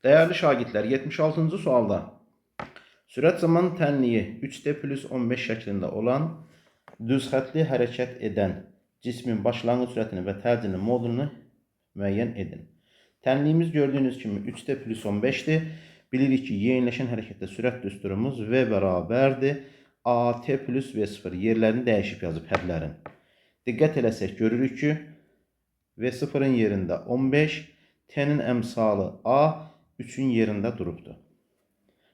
Dəyərli şagirdlər, 76-cı sualda sürət zaman tənliyi 3t plus 15 şəklində olan düz xəttli hərəkət edən cismin başlanğıc sürətini və təcilinin modulunu müəyyən edin. Tənliyimiz gördüyünüz kimi 3t plus 15-dir. Bilirik ki, yeniləşən hərəkətdə sürət düsturumuz V bərabərdir AT plus V0, yerlərini dəyişib yazıb hədlərin. Diqqət eləsək görürük ki, V0-ın yerində 15, T-nin əmsalı A 3-ün yerində durubdur.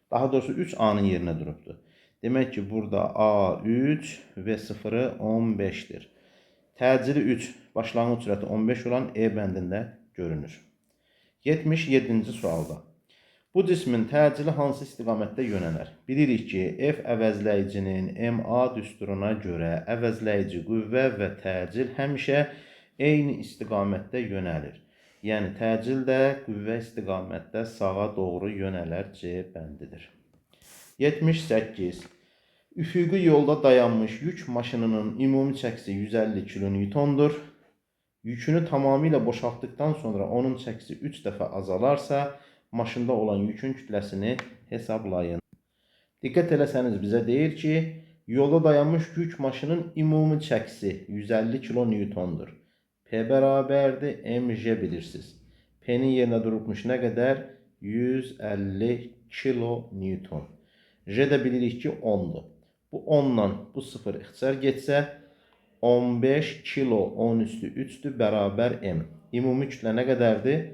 Daha doğrusu 3A-nın yerinə durubdur. Demək ki, burada A3, V0-ı 15-dir. Təcili 3, başlanğıc sürəti 15 olan E bəndində görünür. 77-ci sualda. Bu cismin təcili hansı istiqamətdə yönələr? Bilirik ki, F əvəzləyicinin MA düsturuna görə əvəzləyici qüvvə və təcil həmişə eyni istiqamətdə yönəlir. Yəni təcil də qüvvə istiqamətdə sağa doğru yönələr, C bəndidir. 78. Üfüqi yolda dayanmış yük maşınının ümumi çəkisi 150 kilonewtondur. Yükünü tamamilə boşaltdıqdan sonra onun çəkisi 3 dəfə azalarsa, maşında olan yükün kütləsini hesablayın. Diqqət eləsəniz bizə deyir ki, yolda dayanmış yük maşının ümumi çəkisi 150 kilonewtondur. P bərabərdir mg bilirsiniz. P-nin yerinə durubmuş nə qədər? 150 kilonewton. J də bilirik ki 10-dur. Bu 10-la bu 0 ixtisar getsə 15 kilo 10 üstü 3-dür bərabər M. Ümumi kütlə nə qədərdir?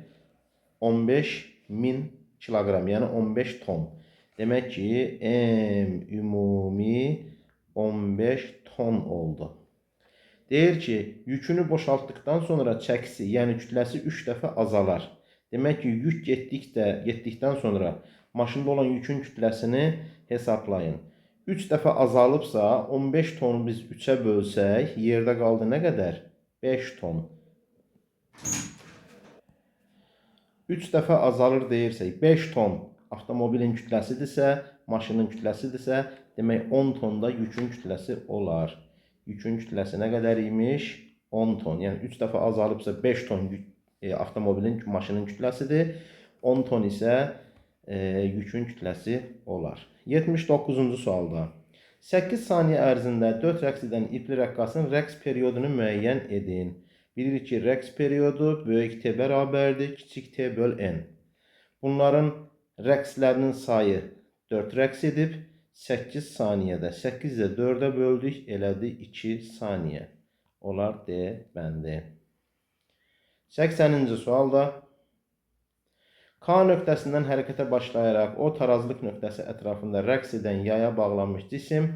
15.000 kiloqram, yəni 15 ton. Demək ki, M ümumi 15 ton oldu. Deyir ki, yükünü boşaltdıqdan sonra çəkisi, yəni kütləsi 3 dəfə azalar. Demək ki, yük getdikdən sonra maşında olan yükün kütləsini hesablayın. 3 dəfə azalıbsa, 15 tonu biz 3-ə bölsək, yerdə qaldı nə qədər? 5 ton. 3 dəfə azalır deyirsək, 5 ton avtomobilin kütləsidirsə, maşının kütləsidirsə, demək 10 tonda yükün kütləsi olar. Yükün kütləsi nə qədər imiş? 10 ton. Yəni 3 dəfə azalıbsa 5 ton avtomobilin, maşının kütləsidir. 10 ton isə yükün kütləsi olar. 79-cu sualda 8 saniyə ərzində 4 rəqs edən ipli rəqqasın rəqs periodunu müəyyən edin. Bilirik ki, rəqs periodu böyük T bərabərdir kiçik T böl N. Bunların rəqslərinin sayı 4 rəqs edib 8 saniyədə 8 də 4-ə böldük, elədi 2 saniyə. Olar D bəndi. 80-ci sualda K nöqtəsindən hərəkətə başlayaraq o tarazlıq nöqtəsi ətrafında rəqs edən yaya bağlanmış cisim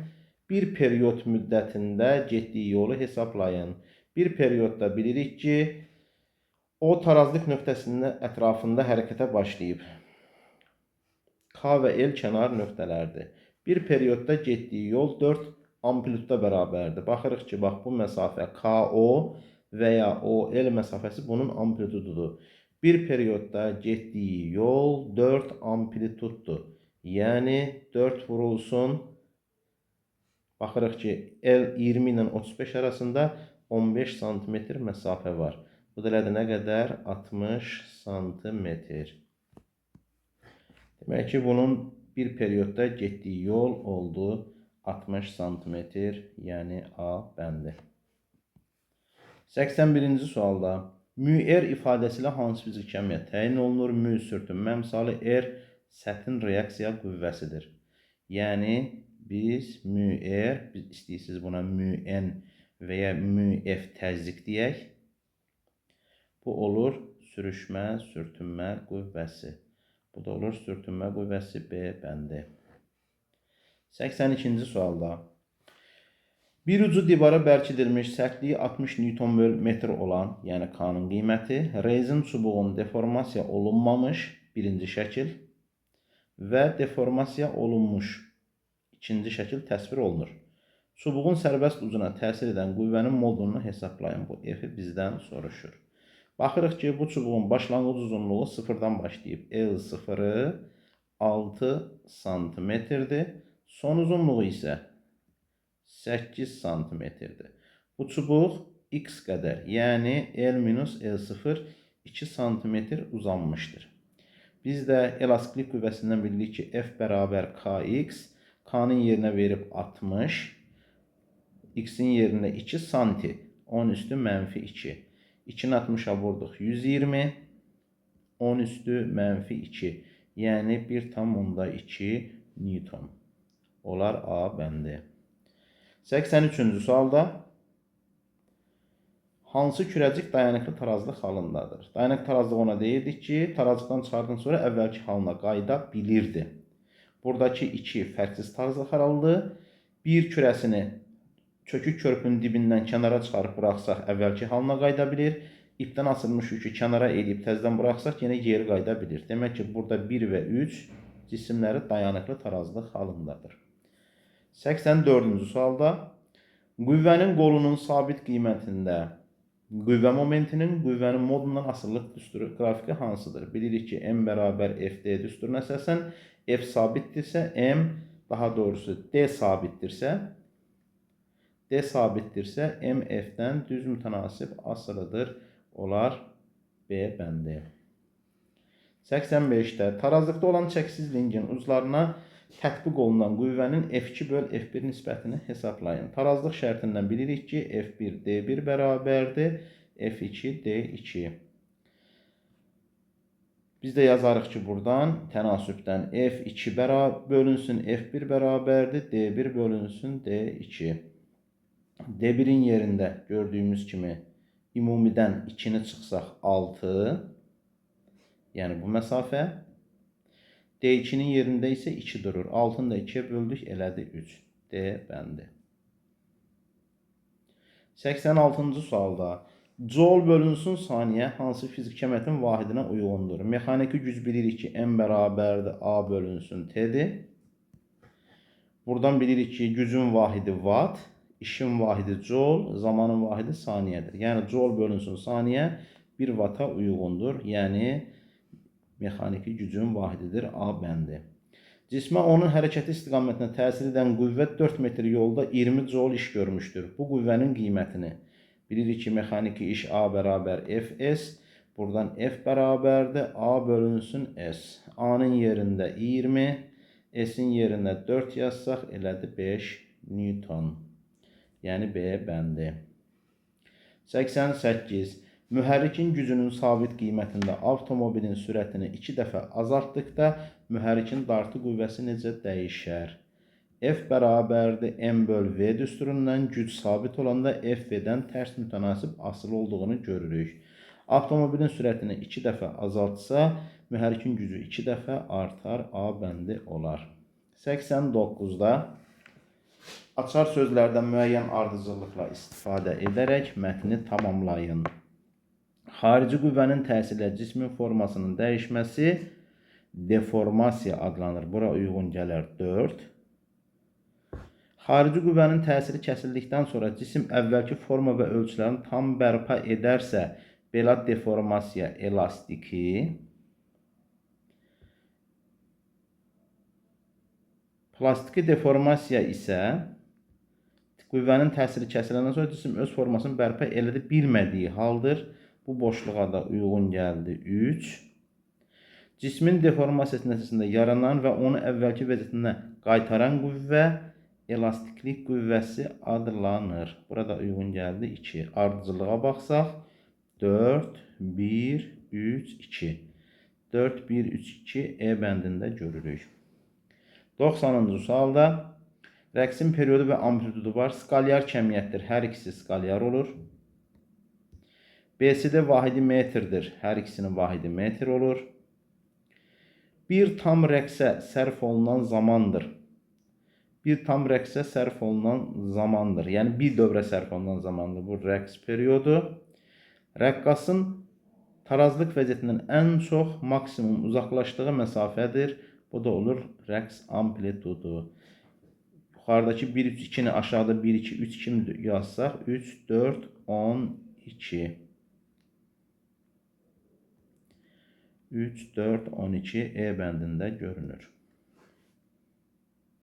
bir period müddətində getdiyi yolu hesablayın. Bir periodda bilirik ki, o tarazlıq nöqtəsinin ətrafında hərəkətə başlayıb. K və L kənar nöqtələrdir. Bir periodda getdiyi yol 4 amplitudda bərabərdir. Baxırıq ki, bax bu məsafə KO və ya OL məsafəsi bunun amplitududur. Bir periodda getdiyi yol 4 amplituddur. Yəni 4 vurulsun. Baxırıq ki, L 20 ilə 35 arasında 15 sm məsafə var. Bu da elədir nə qədər? 60 sm. Demək ki, bunun bir periodda getdiyi yol oldu 60 sm, yəni A bəndi. 81-ci sualda mü R ifadəsi ilə hansı fiziki kəmiyyət təyin olunur? Mü sürtünmə əmsalı, R sətin reaksiya qüvvəsidir. Yəni biz mü R, biz istəyirsiniz buna mü N və ya mü F təzyiq deyək. Bu olur sürüşmə, sürtünmə qüvvəsi. Bu da olur sürtünmə qüvvəsi B bəndi. 82-ci sualda bir ucu divara bərkidilmiş sərtliyi 60 Newton böl metr olan, yəni K-nın qiyməti, rezin çubuğun deformasiya olunmamış birinci şəkil və deformasiya olunmuş ikinci şəkil təsvir olunur. Çubuğun sərbəst ucuna təsir edən qüvvənin modulunu hesablayın. Bu F-i bizdən soruşur. Baxırıq ki, bu çubuğun başlanğıc uzunluğu sıfırdan başlayıb L0-ı 6 santimetrdir. Son uzunluğu isə 8 santimetrdir. Bu çubuq x qədər, yəni L minus L0 2 santimetr uzanmışdır. Biz də elastiklik qüvvəsindən bilirik ki, F bərabər KX. K-nın yerinə verib 60. X-in yerinə 2 santi. 10 üstü mənfi 2. 2-ni 60-a vurduq 120. 10 üstü mənfi 2. Yəni 1,2 Newton. Olar A bəndi. 83-cü sualda hansı kürəcik dayanıqlı tarazlıq halındadır? Dayanıqlı tarazlıq ona deyirdik ki, tarazlıqdan çıxardan sonra əvvəlki halına qayıda bilirdi. Buradakı 2 fərqsiz tarazlıq halıdır. Bir kürəsini çökük körpünün dibindən kənara çıxarıb buraxsaq əvvəlki halına qayıda bilir. İpdən asılmış yükü kənara eləyib təzədən buraxsaq yenə geri qayıda bilir. Demək ki, burada 1 və 3 cisimləri dayanıqlı tarazlıq halındadır. 84-cü sualda qüvvənin qolunun sabit qiymətində qüvvə momentinin qüvvənin modundan asılılıq düsturu qrafiki hansıdır? Bilirik ki, M bərabər FD düsturuna əsasən F sabitdirsə, M, daha doğrusu D sabitdirsə, M F-dən düz mütənasib asılıdır. Olar B bəndi. 85-də tarazlıqda olan çəkisiz lingin uclarına tətbiq olunan qüvvənin F2 böl F1 nisbətini hesablayın. Tarazlıq şərtindən bilirik ki, F1 D1 bərabərdir F2 D2. Biz də yazarıq ki, buradan tənasübdən F2 bölünsün F1 bərabərdir D1 bölünsün D2. D1-in yerində gördüyümüz kimi ümumidən 2-ni çıxsaq 6, yəni bu məsafə. D2-nin yerində isə 2 durur. 6-nı da 2-yə böldük, elədi 3. D bəndi. 86-cı sualda Joule bölünsün saniyə hansı fiziki kəmiyyətin vahidinə uyğundur? Mexaniki güc bilirik ki, M bərabərdir A bölünsün T-dir. Buradan bilirik ki, gücün vahidi watt, işin vahidi joule, zamanın vahidi saniyədir. Yəni joule bölünsün saniyə 1 vata uyğundur. Yəni mexaniki gücün vahididir A bəndi. Cismə onun hərəkəti istiqamətinə təsir edən qüvvə 4 metr yolda 20 joule iş görmüşdür. Bu qüvvənin qiymətini bilirik ki, mexaniki iş A bərabər Fs. Buradan F bərabərdir A bölünsün S. A-nın yerində 20, S-in yerində 4 yazsaq elədi 5 Newton. Yəni B bəndi. 88. Mühərrikin gücünün sabit qiymətində avtomobilin sürətini 2 dəfə azaltdıqda mühərrikin dartı qüvvəsi necə dəyişər? F bərabərdir M böl V düsturundan güc sabit olanda F V-dən tərs mütənasib asılı olduğunu görürük. Avtomobilin sürətini 2 dəfə azaltsa, mühərrikin gücü 2 dəfə artar, A bəndi olar. 89-da açar sözlərdən müəyyən ardıcıllıqla istifadə edərək mətni tamamlayın. Xarici qüvvənin təsirlə cismin formasının dəyişməsi deformasiya adlanır. Bura uyğun gələr 4. Xarici qüvvənin təsiri kəsildikdən sonra cisim əvvəlki forma və ölçülərini tam bərpa edərsə, belə deformasiya elastiki. Plastiki deformasiya isə qüvvənin təsiri kəsiləndən sonra cisim öz formasını bərpa elədə bilmədiyi haldır. Bu boşluğa da uyğun gəldi 3. Cismin deformasiyası nəticəsində yaranan və onu əvvəlki vəziyyətinə qaytaran qüvvə elastiklik qüvvəsi adlanır. Burada uyğun gəldi 2. Ardıcıllığa baxsaq 4, 1, 3, 2. 4, 1, 3, 2 E bəndində görürük. 90-cı sualda rəqsin periodu və amplitudu var. Skalyar kəmiyyətdir. Hər ikisi skalyar olur. BCD vahidi metrdir. Hər ikisinin vahidi metr olur. Bir tam rəqsə sərf olunan zamandır. Bir tam rəqsə sərf olunan zamandır. Yəni bir dövrə sərf olunan zamandır. Bu rəqs periodu. Rəqqasın tarazlıq vəziyyətindən ən çox maksimum uzaqlaşdığı məsafədir. Bu da olur rəqs amplitudu. Yuxarıdakı 1, 3, 2-ni aşağıda 1, 2, 3 kimi yazsaq 3, 4, 10, 2. 3, 4, 12 E bəndində görünür.